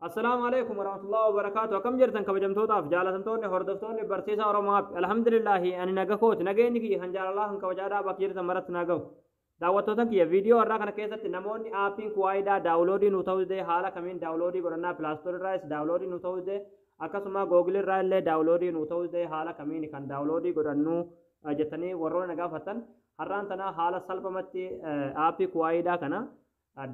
Assalaamu alaikum warahmatullahi wabarakaatu. Akkam jirtan kabajamtootaaf jaalatamtoonni hordoftoonni barsiisaa Oromoo App. Alhamdulillahi, ani naga kooti. Nageenyi kiyya kan jaalalaa kan kabajaadhaa bakka jirtan maratti naa gahu. Daawwattoota kiyya, viidiyoo har'aa kana keessatti namoonni aappiin Kuwaayidaa download nu ta'uu dide haala kamiin download godhannaa, Play Store irraas download nu ta'uu dide, akkasuma Google irraa illee download nu ta'uu dide, haala kamiin kan download godhannu jettanii warroonni na gaafattan, har'aan tana haala salphumatti aappii Kuwaayidaa kana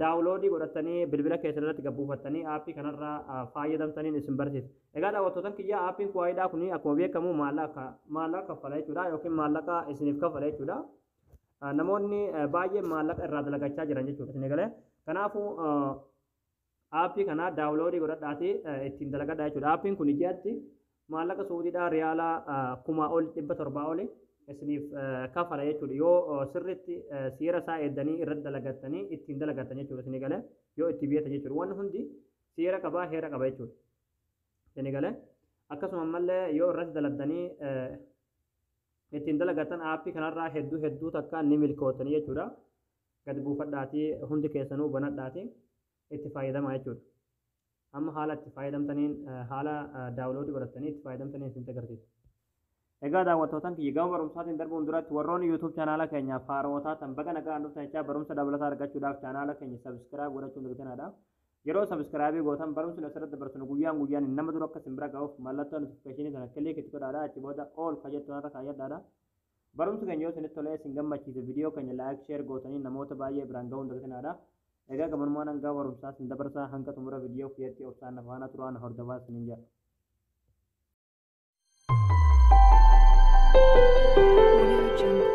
download godhatanii bilbila keessan irratti gabbuufattanii aappii kanarraa fayyadamtaniin isin barsiisa. Egaa daawwattootan kiyya, aappiin Kuwaayidaa kun akkuma beekamu maallaqa kaffala jechuudha, yookiin maallaqa isiniif kaffala jechuudha. Namoonni baay'een maallaqa irraa dalagachaa jiran jechuudha isin galee. Kanaafuu aappii kana download godhadhaatii ittiin dalagadhaa jechuudha. Aappiin kun ji'atti maallaqa Suudiidhaa riyaala 1700 oli isiniif kafala jechuudha. Yoo sirriitti seera isaa eeddanii irratti dalagattanii ittiin dalagattan jechuudha isin galee, yoo itti beektan jechuudha. Wanni hundi seera qabaa, heera qaba jechuudha. Isin galee, akkasuma ammallee yoo irratti daladdanii ittiin dalagattan aappii kanarraa hedduu hedduu takka ni milkootanii jechuudha. Gadi buufadhaatii hundi keessanuu banadhaatii itti fayyadamaa jechuudha. Amma haala itti fayyadamtaniin, haala download godhatanii itti fayyadamtaniin isinitti agarsiisa. Egaa daawwattootaan kiyya, gama barumsaatiin darbuun duratti warroonni YouTube chaanaala keenya faarootaa tan baga nagaan dhuftan jechaa, barumsa dabalataa argachuudhaaf chaanaala keenya subscribe godhachuun dagatinadha. Yeroo subscribe gootan barumsi asirratti dabarsinu guyyaan guyyaan nama dura akka isin bira ga'uuf mallattoo notification sana click itti godhaadha. Achi booda all ka jettu irra kaayyadhaadha. Barumsi keenya yoo isinitti tolee isin gammachiise, viidiyoo keenya like, share gootanii namoota baay'ee biraan ga'uun dagatinaadha. Egaa gabanumaan hanga barumsaa isin dabarsaa, hanga xumura viidiyoo kiyyatti obsaan na faana turaan hordofaa isiniin jedha. Audio Jungle.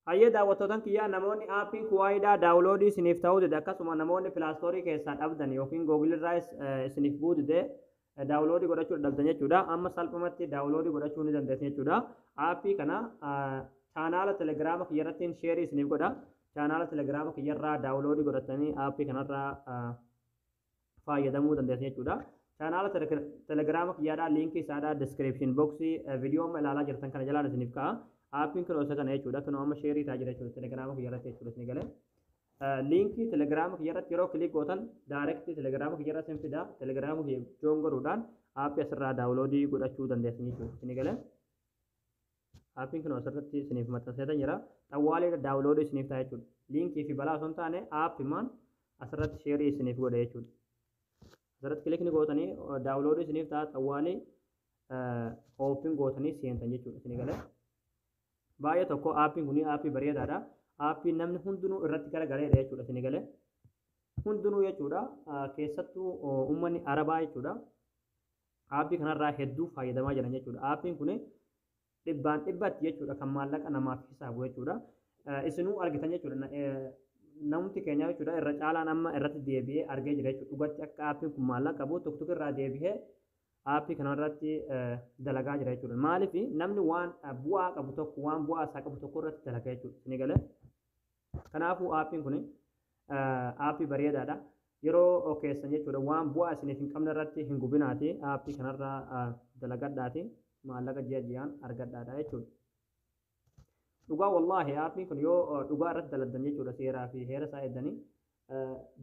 Hayyee daawwattootan kiyyaa, namoonni aappiin Kuwaayidaa download isiniif ta'uu dide, akkasuma namoonni Play Store keessaa dhabdan yookiin Google irraas isiniif bu'uu dide, download godhachuu dhabdan jechuudha. Amma salphumatti download godhachuu ni dandeessu jechuudha. Aappii kana chaanaala Telegiraama kiyyarrattiin share isiniif godha. Chaanaala Telegiraama kiyyarraa download godhatanii aappii kanarraa fayyadamuu dandeessu jechuudha. Chaanaala Telegiraama kiyyaadhaa liinkii isaadhaa description box viidiyoo amma ilaalaa jirtan kana jalaan isiniif ka'a. Aappiin kun isa kana jechuudha. Kun amma share ta'aa jira jechuudha. Telegiraama kiyyarratti jechuudha isin galee. Liinkii Telegiraama kiyyarratti yeroo click gootan direct Telegiraama kiyyarratti isin fida. Telegiraama kiyya join godhuudhaan aappii asirraa download godhachuu dandeessan jechuudha. Isin galee. Aappiin kun asirratti isiniif maxxanseetan jira. Xawwaalee download isiniif ta'a jechuudha. Liinkii fi balaa osoo hin taane aappimaan asirratti share isiniif godha jechuudha. Asirratti click ni gootanii download isiniif ta'a, xawwaalee open gootanii seentan jechuudha isin galee. Baay'ee tokko aappiin kun aappii bareedaadha. Aappiin namni hundinuu irratti garagaleedha jechuudha isin galee. Hundinuu jechuudha, keessattuu uummanni Arabaa jechuudha. Aappii kanarraa hedduu fayyadamaa jiran jechuudha. Aappiin kun dhibbaan dhibbatti jechuudha kan maallaqa namaaf hisaabu jechuudha. Isinuu argitan jechuudha. Namti keenya jechuudha irra caalaan amma irratti deebi'ee argee jira jechuudha. Dhugatti akka aappiin kun maallaqa qabu TikTok irraa deebi'ee aappii kanarratti dalagaa jira jechuudha. Maaliif? Namni waan bu'aa qabu tokko, waan bu'aa isaa qabu tokko irratti dalaga jechuudha. Isin galee? Kanaafuu aappiin kun aappii bareedaadha. Yeroo keessan jechuudha waan bu'aa isiniif hin qabne irratti hin gubinaati. Aappii kanarraa dalagadhaati. Maallaqa ji'a ji'aan argadhaadha jechuudha. Dhugaa wallaahi, aappiin kun yoo dhugaa irratti dalagdan jechuudha, seeraa fi heera isaa eegdanii,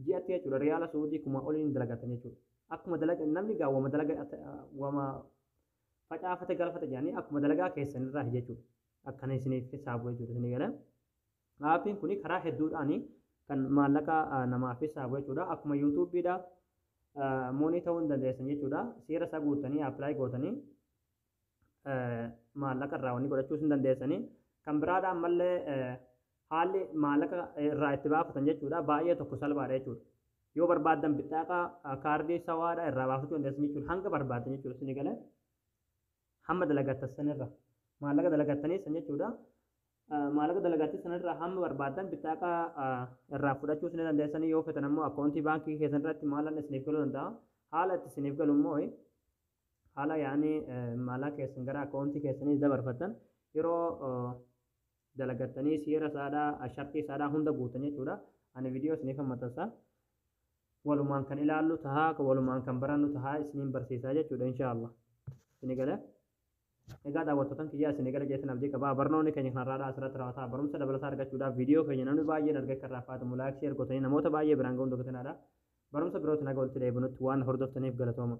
ji'atti jechuudha riyaala Suudii 1000 oliin dalagatan jechuudha. Akkuma dalaga namni gaa wama dalaga, wama facaafate galfate jedhanii, akkuma dalagaa keessan irraa jechuudha. Akkana isiniif hisaabu jechuudha isinii galee. Aappiin kun karaa hedduudhaan kan maallaqa namaaf hisaabu jechuudha. Akkuma YouTubeiidha money ta'uu hin dandeessan jechuudha. Seera isaa guuttanii apply gootanii maallaqa irraa wanni godhachuus hin dandeessanii. Kan biraadha ammallee haalli maallaqa irraa itti baafatan jechuudha baay'ee tokko salphaadha jechuudha. Yoo barbaaddan bixaaqa kaardii sawaadha irraa baafachuu dandeessan jechuudha. Hanga barbaaddan jechuudha isinii galee. Hamma dalagattan sanirra maallaqa dalagattanii san jechuudha. Maallaqa dalagattanii sanirraa hamma barbaaddan bixaaqa irraa fudhachuus ni dandeessanii. Yoo fetan ammoo akkaawuntii baankii keessan irratti maallaqni isiniif galuu danda'a. Haala itti isiniif galu immoo, haala yaani maallaqa keessan gara akkaawuntii keessanii dabarfattan, yeroo dalagattanii seera isaadhaa, shartii isaadhaa hunda guutan jechuudha. Ani viidiyoo isiniif maxxansa. Walumaan kan ilaallu tahaa, walumaan kan barannu tahaa, isiniin barsiisaa jechuudha inshaallah. Isinii galee? Egaa daawwattootan kiyyaa, isin gara jeetan abdii qabaa. Barnoonni keenya kanarraadhaa asirratti raawwataa. Barumsa dabalataa argachuudhaaf viidiyoo keenya namni baay'een argee akka irraa faatamu like, share gootanii namoota baay'ee biraan ga'uun dagatinaa. Barumsa birootti naga walitti deebinutti waan hordoftaniif galatooma.